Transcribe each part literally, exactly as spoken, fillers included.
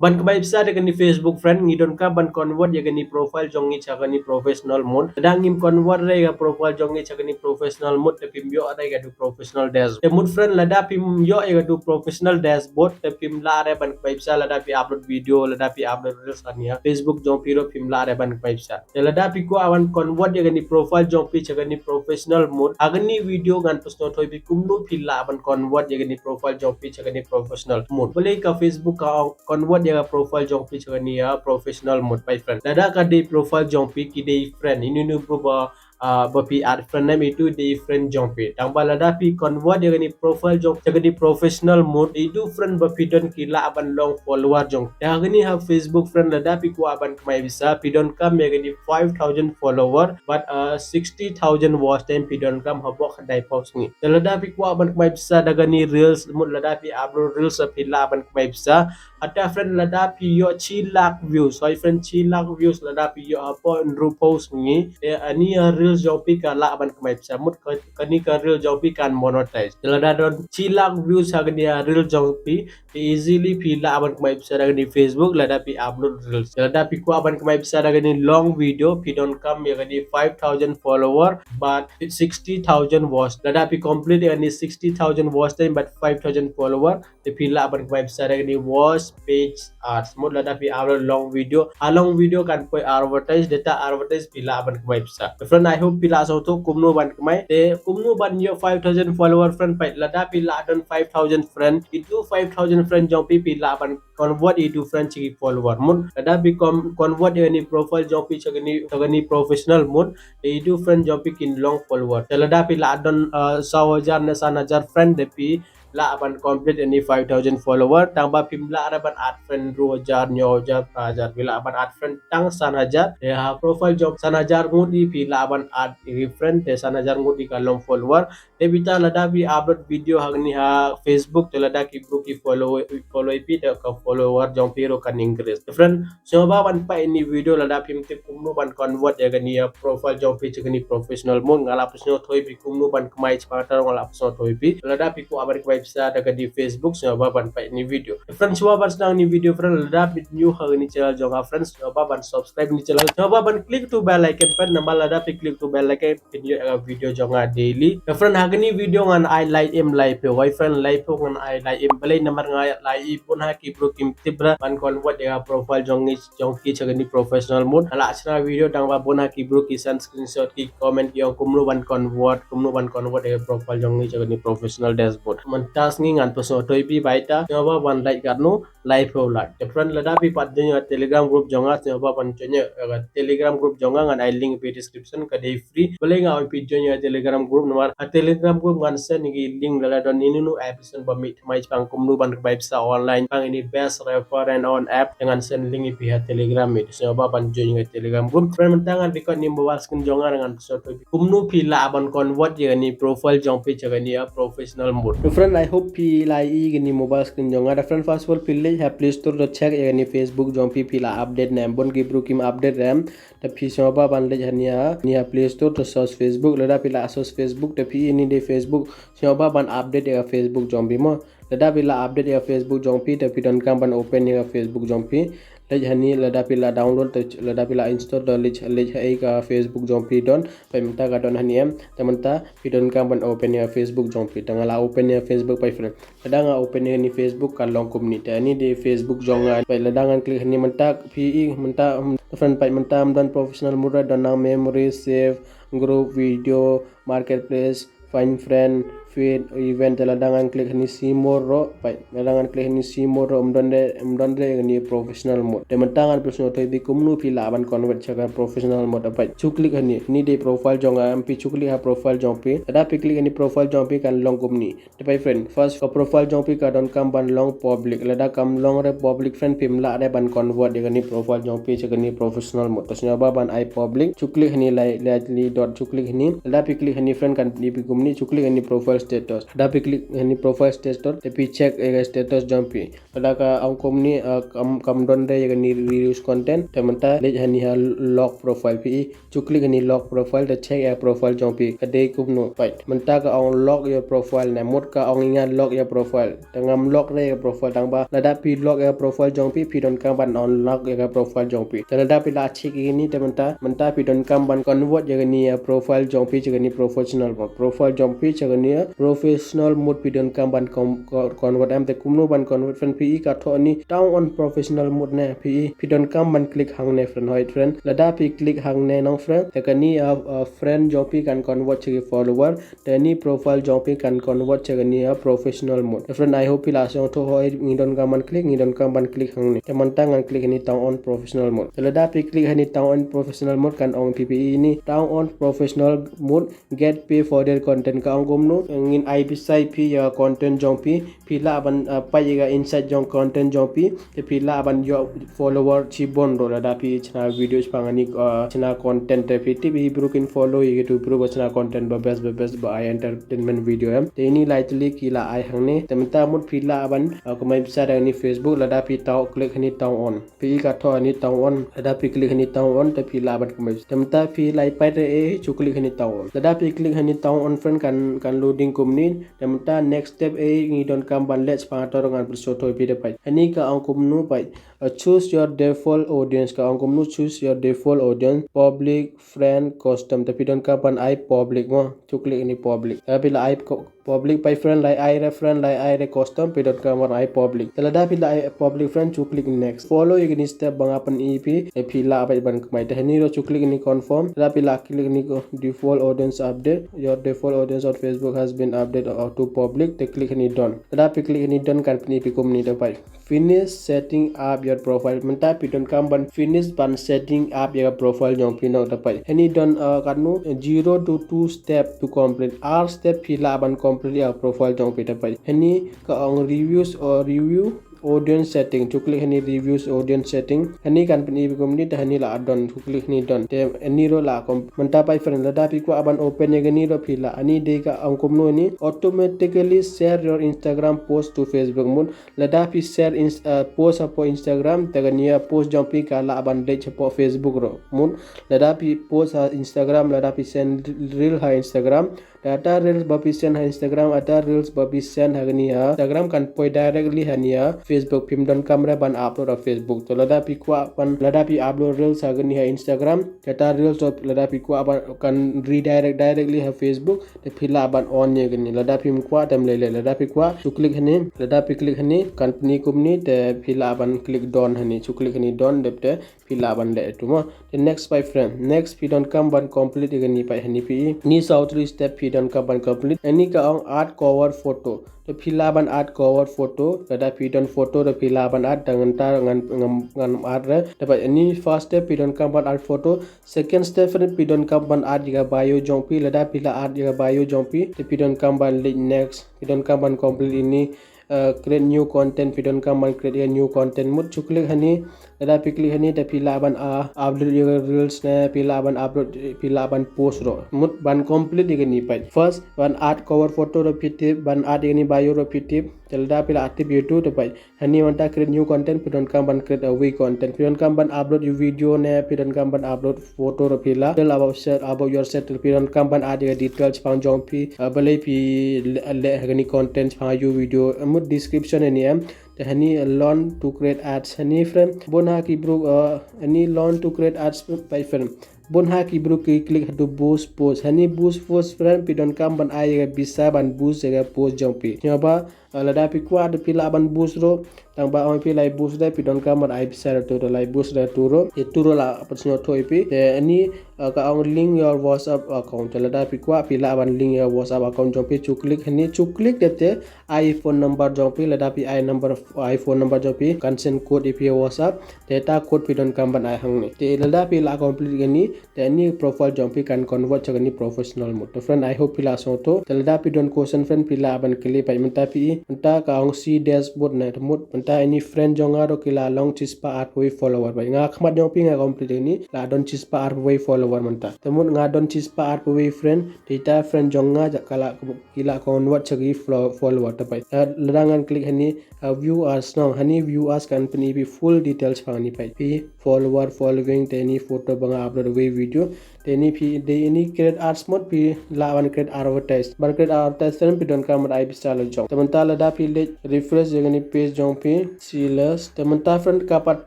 ban kmai pisa da kani Facebook friend, ngi donkam ban convert ïa kani profile jong ngi cha kani professional mode. Lada ngim convert re ïa profile jong ngi cha kani professional mode, te phim ïoh re ïa katu professional dashboard. Te mut friend, lada phim ïoh ïa katu professional dashboard, te phim lah re ban kmai pisa lada phi upload video, lada phi upload reels hangta. Facebook jong phi ruh phim lah re ban kmai pisa. Te lada phi kwah ban convert ïa kani profile jong phi cha kani professional mode, ha kani video ngan pynsngew thoi phi kumno phi lah ban convert ïa kani profile jong phi cha kani professional mode. Balei ka Facebook ka convert ïa ka profile jong phi cha kani ïa professional mode, bye friend. Lada ka dei profile jong phi ki dei friend, inu inu bro ba, ah, ba phi add friend, nam itu dei friend jong phi. Tang ba lada phi convert ïa kani profile jong, cha kani professional mode, itu friend ba phi don ki lah ban long follower jong. Te ha kani ha Facebook friend, lada phi kwah ban kmai pisa, phi donkam ïa kani five thousand follower, bad, ah, sixty thousand watch time phi donkam hapoh khyndai phew sngi. Te lada phi kwah ban kmai pisa da kani reels, mut lada phi upload reels phi lah ban kmai pisa. Hata friend, lada phi ïoh shi lak views, hoi friend, shi lak views lada phi ïoh hapoh hynriew phew sngi, te ani ïa reels jong phi ka lah ban kmai pisa, mut ka, kani ka reel jong phi kan monetize. Te lada don shi lak views ha kani ïa reel jong phi, te easily phi lah ban kmai pisa da kani Facebook lada phi upload reels. Te lada phi kwah ban kmai pisa da kani long video, phi donkam ïa kani five thousand follower bad sixty thousand watch. Lada phi complete ïa kani sixty thousand watch time bad five thousand follower, te phi lah ban kmai pisa da kani watch page ads. Mut lada phi upload long video, ha long video kan poi advertise, data advertise phi lah ban kmai pisa. Friend, I hope phi la sngewthuh kumno ban kmai. Te kumno ban ïoh five thousand follower friend, phi lada phi la don five thousand friend, itu five thousand friend jong phi phi lah ban convert itu friend cha ki follower. Mut lada phi con-, convert ïa kani profile jong phi cha kani, cha kani professional mode, te itu friend jong phi kin long follower. Te lada phi la don, uh, saw hajar ne san hajar friend, te phi lah ban complete ïa kani five thousand follower, tang ba phim lah re ban add friend hynriew hajar, hynñiew hajar, phra hajar, phi lah ban add friend tang san hajar. Te ha profile jong san hajar ngut i phi lah ban add ïa ki friend, te san hajar ngut i ka long follower. Te bita lada phi upload video ha kani ha Facebook, te lada ki bru ki follow, follow ïa phi, te ka follower jong phi ruh kan increase. Te friend, sngewbha ban peit ïa kani video lada phim tip kumno ban convert ïa kani ïa profile jong phi cha kani professional mode. Nga la pynsngew thoi phi kumno ban kmai, chipang ta nga la pynsngew thoi phi. Lada phi kwah ban kmai pisa da kani Facebook, sngewbha ban peit ïa kani video. Friend, sngewbha ban sdang ïa kani video friend, lada phi new ha kani channel jong nga friend, sngewbha ban subscribe ïa kani channel. Sngewbha ban click to bell icon friend, namar lada phi click to bell icon phin ïoh ïa ka video jong nga daily. Te friend, ha kani video ngan ai lai im laiphew, hoi friend, laiphew ngan ai lai im. Balei? Namar nga la ïohi bun ha ki bru kim tip re ban convert ïa ka profile jong ngi, jong ki cha kani professional mode. Nga la shna video tang ba bun ha ki bru ki send screenshot, ki comment ki ong kumno ban convert, kumno ban convert ïa ka profile jong ngi cha kani professional dashboard. Mynta sngi ngan pynsngew thoi phi, bita sngewbha ban leit katno, laiphew lak. Te friend, lada phi pat join ïa ka Telegram group jong nga, sngewbha ban join ïa ka Telegram group jong nga, ngan ai link ha description, ka dei free. Balei nga ong phi join ïa ka Telegram group? Namar ha Telegram group ngan send ïa ki link lada don inu inu application ba mih thymmai, chipang kumno ban kmai pisa online, chipang ïa kani best refer and earn app, te ngan send link ïa phi ha Telegram. Te sngewbha ban join ïa ka Telegram group. Friend, mynta ngan record ïa kani mobile screen jong nga, ngan pynsngew thoi phi kumno phi lah ban convert ïa kani profile jong phi cha kani ïa professional mode. To friend, I hope phi la ïohi ïa kani mobile screen jong nga. Te friend, first of all phi leit ha Play Store to check ïa kani Facebook jong phi, phi la update ne em. Bun ki bru kim update re em. Te phi sngewbha ban leit hani ha, hani ha Play Store to search Facebook. Lada phi la search Facebook, te phi ïohi ïa kani dei Facebook, sngewbha ban update ïa ka Facebook jong phi mo. Lada phi la update ïa ka Facebook jong phi, te phi donkam ban open ïa ka Facebook jong phi. Leit hani, lada phi la download, te lada phi la install, te leit, leit ha ka Facebook jong phi don. Peit mynta ka don hani em. Te mynta phi donkam ban open ïa ka Facebook jong phi. Te nga la open ïa ka Facebook, bye friend. Lada nga open ïa kani Facebook, ka long kumne. Te kani dei Facebook jong nga. Peit, lada ngan click hani mynta, phi ïohi mynta, hmm, friend, peit mynta ym don professional mode re, don nang memory, save, group, video, marketplace, find friend, feed, event. Te lada ngan click hani see more ruh, peit, lada ngan click hani see more ruh, ym don re, ym don re kani professional mode. Te mynta ngan pynsngew thoi phi kumno phi lah ban convert cha ka professional mode, peit. Shu click hani, hani dei profile jong nga, em, phi shu click ha profile jong phi. Lada phi click hani profile jong phi, kan long kumne. Te bye friend, first ka profile jong phi ka donkam ban long public. Lada kam long re public friend, phim lah re ban convert ïa kani profile jong phi cha kani professional mode. Te sngewbha ban ai public. Shu click hani lai, lai li dot, shu click hani. Lada phi click hani friend, kan ïohi phi kumne, shu click hani profile status. Lada phi click hani profile status te phi check ïa ka status jong phi. Lada ka ong kumne, ah, kam, kam don de ïa kani reuse content, te mynta leit hani ha lock profile phi. Shu click hani lock profile te check ïa profile jong phi ka dei kumno. Peit, mynta ka ong lock your profile ne, mut ka ong ïa nga lock ïa profile. Te ngam lock re ïa profile, tang ba lada phi lock ïa profile jong phi, phi donkam ban unlock ïa profile jong phi. Te lada phi la check ïa kani te mynta, mynta phi donkam ban convert ïa kani ïa profile jong phi sha kani professional mode. Profile jong phi sha kani ïa professional mode phi donkam ban com-, co-, convert. Em, te kumno ban convert, friend? Phi i ka thoh ni turn on professional mode ne, phi i, phi donkam ban click hangne, friend. Hooid, friend, lada phi click hangne nong, friend, te kani ïa, ah, friend jong phi kan convert sha ki follower. Te kani profile jong phi kan convert sha kani ïa professional mode. Te friend, I hope phi la sngewthuh. Hooid, ngi donkam ban click, ngi donkam ban click hangne. Te mynta ngan click hani turn on professional mode. Te lada phi click hani turn on professional mode kan ong phi, phi i ni turn on professional mode, get pay for their content. Ka ong kumno? Ngin ai pisa ïa phi ïa content jong phi. Phi lah ban, ah, peit ïa ka insight jong content jong phi. Te phi lah ban ïoh follower shibun ruh lada phi shna video shaphang kani, ah, shna content. Te phi tip hi briew kin follow ïa kitu briew ba shna content ba best, ba best, ba ai entertainment video, em. Te ini lai tylli ki la ai hangne. Te mynta mut phi lah ban, ah, kamai pisa da kani Facebook, lada phi turn, click hani turn on. Phi i ka thoh hani turn on, lada phi click hani turn on te phi lah ban kamai. Te mynta phi la peit re, eh, shu click hani turn on. Lada phi click hani turn on, friend, kan, kan loading kumne. Te mynta next step, eh, ngi donkam ban leh shaphang, to ngan pynsngewthuh ïa phi. Te peit, hani ka ong kumno, peit. Uh, choose your default audience. Ka ong kumno choose your default audience? Public, friend, custom. Te phi donkam ban ai public mo. Shu click hani public. Te phi la ai ko-, public, peit friend, la ai re, friend, la ai re custom, phi donkam ban ai public. Te lada phi la ai public, friend, shu click next. Follow ïa kini step ba nga pyni ïa phi, te phi lah ban kamai. Te hani ruh shu click hani confirm. Te lada phi la click hani ko-, default audience update. Your default audience on Facebook has been updated to public. Te click hani done. Te lada phi click hani done kan pyni ïa phi kumne, te peit. Finish setting up your profile. Mynta phi donkam ban finish ban setting up ïa profile jong phi noh, te peit. Hani don, uh, katno, zero to two step to complete. Ar step phi lah ban complete ïa profile jong phi, te peit. Hani ka ong reviews or review audience setting. Shu click hani reviews audience setting. Hani kan pyni ïa phi kumne, te hani la done. Shu click hani done. Te hani ruh la kom-, mynta peit friend, lada phi kwah ban open ïa kani ruh phi lah. Hani dei ka ong kumno hani, automatically share your Instagram post to Facebook mode. Lada phi share ins-, uh, post hapoh Instagram, te kani ïa post jong phi ka lah ban leit hapoh Facebook ruh. Mut lada phi post ha Instagram, lada phi send reel ha Instagram, te ata reels ba phi send ha Instagram, ata reels ba phi send ha kani ïa Instagram kan poi directly hani ïa Facebook. Phim donkam re ban upload ha Facebook. To lada phi kwah ban, lada phi upload reels ha kani ïa Instagram, te ata reels ruh lada phi kwah ban kan redirect directly ha Facebook. Te phi lah ban on ïa kani. Lada phim kwah te ym lei lei. Lada phi kwah, shu click hani. Lada phi click hani, kan pyni kumne, te phi lah ban click done hani. Shu click hani done, dep te phi lah ban leh tu mo. Te next, peit friend. Next phi donkam ban complete ïa kani, peit hani phi i. Ni saw three step phi donkam ban complete. Ani ka ong add cover photo. Te phi lah ban add cover photo. Lada phi don photo te phi lah ban add, te ngan ta ngan, ngan, ngan add re. Te peit ani first step phi donkam ban add photo. Second step friend, phi donkam ban add ïa ka bio jong phi. Lada phi la add ïa ka bio jong phi, te phi donkam ban leit next. Phi donkam ban complete ini, uh, create new content. Phi donkam ban create ïa new content. Mut shu click hani. Lada phi click hani te phi lah ban, uh, upload ïa ka reels ne, phi lah ban upload, phi lah ban post ruh. Mut ban complete ïa kani, peit. First ban add cover photo ruh phi tip, ban add ïa kani bio ruh phi tip. Te lada phi la tip ïa tu te peit. Hani mynta create new content, phi donkam ban create a wi content. Phi donkam ban upload ïa video ne, phi donkam ban upload photo ruh phi lah. Tell about self, about yourself, phi donkam ban add ïa details shaphang jong phi, uh, balei phi leh, leh kani content shaphang ïa video. Mut description ani em. Te hani, uh, learn to create ads. Hani friend, bun ha ki briew, uh, hani learn to create ads, peit friend. Bun ha ki briew ki click ha tu boost post. Hani boost post friend, phi donkam ban ai ïa ka pisa ban boost ïa ka post jong phi. Sngewbha, uh, lada phi kwah te phi lah ban boost ruh. Tang ba ong phi lai boost de, phi donkam ban ai pisa da tu, da lai boost da tu ruh. Te tu ruh la pynsngewthuh ïa phi. Te ani, uh, ka ong link your WhatsApp account. Te lada phi kwah phi lah ban link ïa WhatsApp account jong phi. Shu click hani, shu click dep te ai phone number jong phi. Lada phi ai number, ai phone number jong phi, kan send code ïa phi WhatsApp. Te ta code phi donkam ban ai hangne. Te lada phi la complete kani, te ani profile jong phi kan convert sha kani professional mode. To friend, I hope phi la sngewthuh. Te lada phi don question friend, phi lah ban kylli, peit mynta phi i, Mynta ka ong see dashboard na, te mut mynta ini friend jong nga ruh ki la long shispah arphew wei follower. Bad nga khmat jong phi nga complete ini, la don shispah arphew wei follower mynta. Te mut nga don shispah arphew wei friend, te ita friend jong nga ja ka la, ki la convert sha ki flo-, follower. Te peit, lada ngan click hani, uh, view as nong, hani view as kan pyni phi full details pang ini. Peit phi follower, following, te ini photo ba nga upload, wei video. Te ini phi, te ini create ads mut phi lah ban create advertise. Ban create advertise te phi donkam ban ai pisa la jong. Te mynta lada phi leit refresh ïa kane page jong phi, see less. Te mynta friend ka pat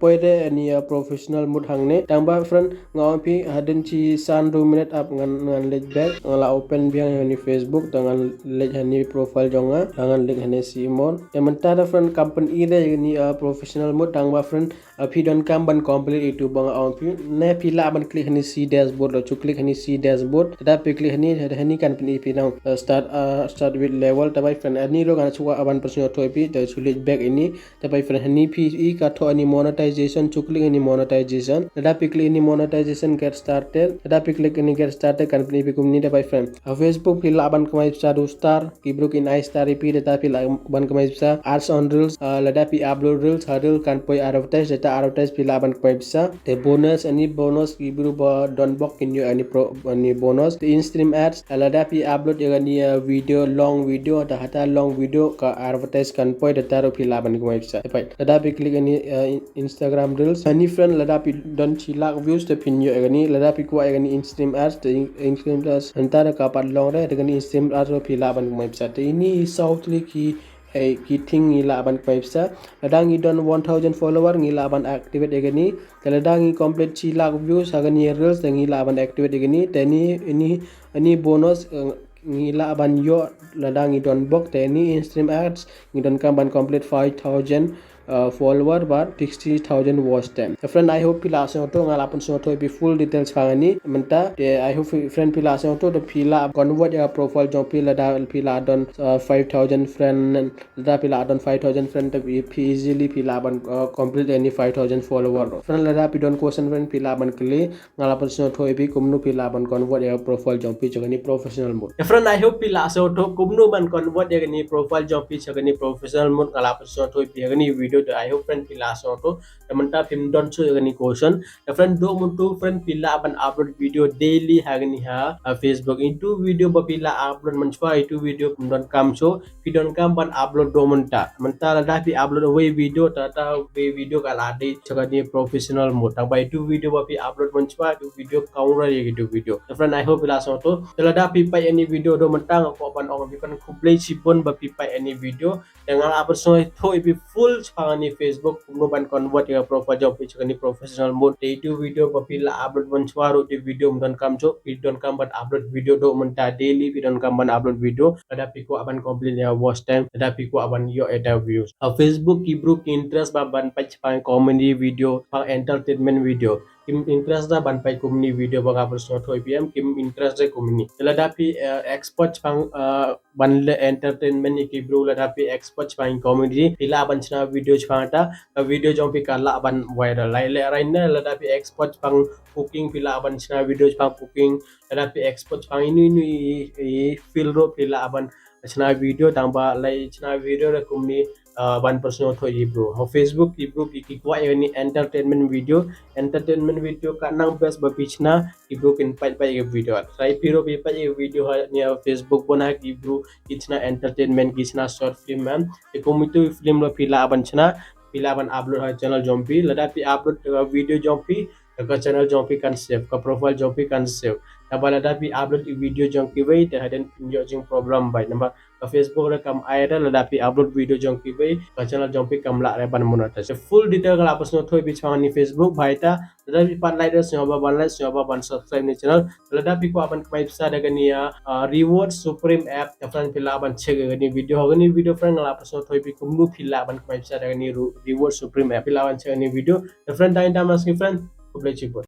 poi de ini, uh, professional mode hangne. Tang ba friend nga ong phi hadien shi san hynriew minit ap ngan, ngan leit back. Nga la open biang ïa kane Facebook, te ngan leit hani profile jong nga, te ngan leit hani see more. Te mynta da friend kam pyni de ini, uh, professional mode, tang ba friend, uh, phi donkam ban complete itu ba nga ong phi. Ne phi lah ban click hani see dashboard, lo shu click hani see dashboard. Te da phi click hani, hani kan pyni phi nong, uh, start, uh, start with level. Te peit friend, ani ruh ngan shu wan pynsngewthuh ïa phi, te shu leit back ini. Te peit friend, hani phi i ka thoh ani monetization, shu click ani monetization. Lada phi click ani monetization, get started. Lada phi click ani get started kan pyni phi kumne. Te peit friend, ha Facebook phi lah ban kamai pisa da u star. Ki briew kin ai star ïa phi, te da phi lah ban kamai pisa. Ads on reels, uh, lada phi upload reels, ha reel kan poi advertise, te da advertise phi lah ban kamai pisa. Te bonus, ani bonus ki briew ba don bok kin ïoh ani pro, ani bonus. Te in-stream ads, uh, lada phi upload ïa kane, uh, video, long video, te hata long video ka advertise kan poi, te da ruh phi lah ban kamai pisa. Te peit, lada phi click ani, uh, in-, Instagram reels. Ani friend lada phi don shi lak views te phin ïoh ïa kane, lada phi kwah ïa kane in-stream ads, te in-, in-stream ads. Mynta da ka pat long re, te kane in-stream ads ruh phi lah ban kamai pisa. Te ini i saw tylli ki, eh, ki thing ngi lah ban kamai pisa. Lada ngi don one thousand follower ngi lah ban activate ïa kane. Te lada ngi complete shi lak views ha kane reels te ngi lah ban activate ïa kane. Te ini, ini, ini bonus, eh, ngi lah ban ïoh lada ngi don bok. Te ini in-stream ads ngi donkam ban complete five thousand, uh, follower bad sixty thousand watch time. Te friend, I hope phi la sngewthuh, nga la pynsngewthuh ïa phi full details pang ani mynta. Te I hope phi, friend, phi la sngewthuh, te phi lah convert ïa profile jong phi lada phi la don, uh, five thousand friend, lada phi la don five thousand friend, te phi, phi easily phi lah ban, uh, complete ani five thousand follower. Friend, lada phi don question friend phi lah ban kylli, nga la pynsngewthuh ïa phi kumno phi lah ban convert ïa profile jong phi sha kane professional mode. Te friend, I hope phi la sngewthuh kumno ban convert ïa kane profile jong phi sha kane professional mode, nga la pynsngewthuh ïa phi ha kane video. Te I hope friend phi la sngewthuh. Te mynta phim don shuh ïa kane question. Te friend, duh mynta friend phi lah ban upload video daily ha kane ha, ha Facebook. Itu video ba phi la upload mynshuwa, itu video phim donkam shuh. Phi donkam ban upload duh mynta. Mynta lada phi upload wei video, te da wei video ka la dei sha kane professional mode. Tang ba itu video ba phi upload mynshuwa, itu video ka ong re ïa itu video. Te friend, I hope phi la sngewthuh. Te lada phi peit ani video duh mynta, nga kwah ban ong ïa phi khublei shibun ba phi peit ani video. Te nga la pynsngewthuh ïa phi full shaphang ani Facebook kumno ban convert ïa profile jong phi sha kane professional mode. Te itu video ba phi la upload mynshuwa ruh itu video ym donkam shuh, phi donkam ban upload video duh mynta daily, phi donkam ban upload video. Lada phi kwah ban complete ïa watch time, lada phi kwah ban ïoh ïa views. Ha Facebook ki briew ki interest ba ban peit shaphang comedy video, shaphang entertainment video. Kim interest da ban peit kumne video ba nga pynsngewthuh ïa phi em, kim interest da kumne. Lada phi, eh, expert shaphang, eh, ban leh entertainment ïa ki briew, lada phi expert shaphang comedy, phi lah ban shna video shaphang kata, ka video jong phi ka lah ban viral. Lait leh rain ne, lada phi expert shaphang cooking, phi lah ban shna video shaphang cooking, lada phi expert shaphang inu inu i, i, i field ruh phi lah ban shna video, tang ba lait shna video da kumne, ah, ban pynsngewthuh ïa ki briew. Ha Facebook ki briew ki, ki kwah ïa kane entertainment video, entertainment video ka nang best ba phi shna, ki briew kin peit peit ïa ki video. Trai phi ruh phi peit ïa ki video ha ne ha Facebook bun ha ki briew ki shna entertainment, ki shna short film em. Te kum itu film ruh phi lah ban shna, phi lah ban upload ha channel jong phi. Lada phi upload, uh, video jong phi, ka channel jong phi kan save, ka profile jong phi kan save. Tang ba lada phi upload video jong kiwei, te hadien phin ïoh jing problem bha. Namar ka Facebook ruh kam ai re lada phi upload video jong kiwei, ka channel jong phi kam lah re ban monetize. Full detail nga la pynsngewthuh ïa phi shaphang ani Facebook, bha ita, lada phi pat like re sngewbha ban like, sngewbha ban subscribe ani channel. Lada phi kwah ban kamai pisa da kane ïa, ah, Reward Supreme app, te friend phi lah ban check ïa kane video, ha kane video friend nga la pynsngewthuh ïa phi kumno phi lah ban kamai pisa da kane Ru-, Reward Supreme app, phi lah ban check ïa kane video. Te friend, tang ita mynta friend, khublei shibun.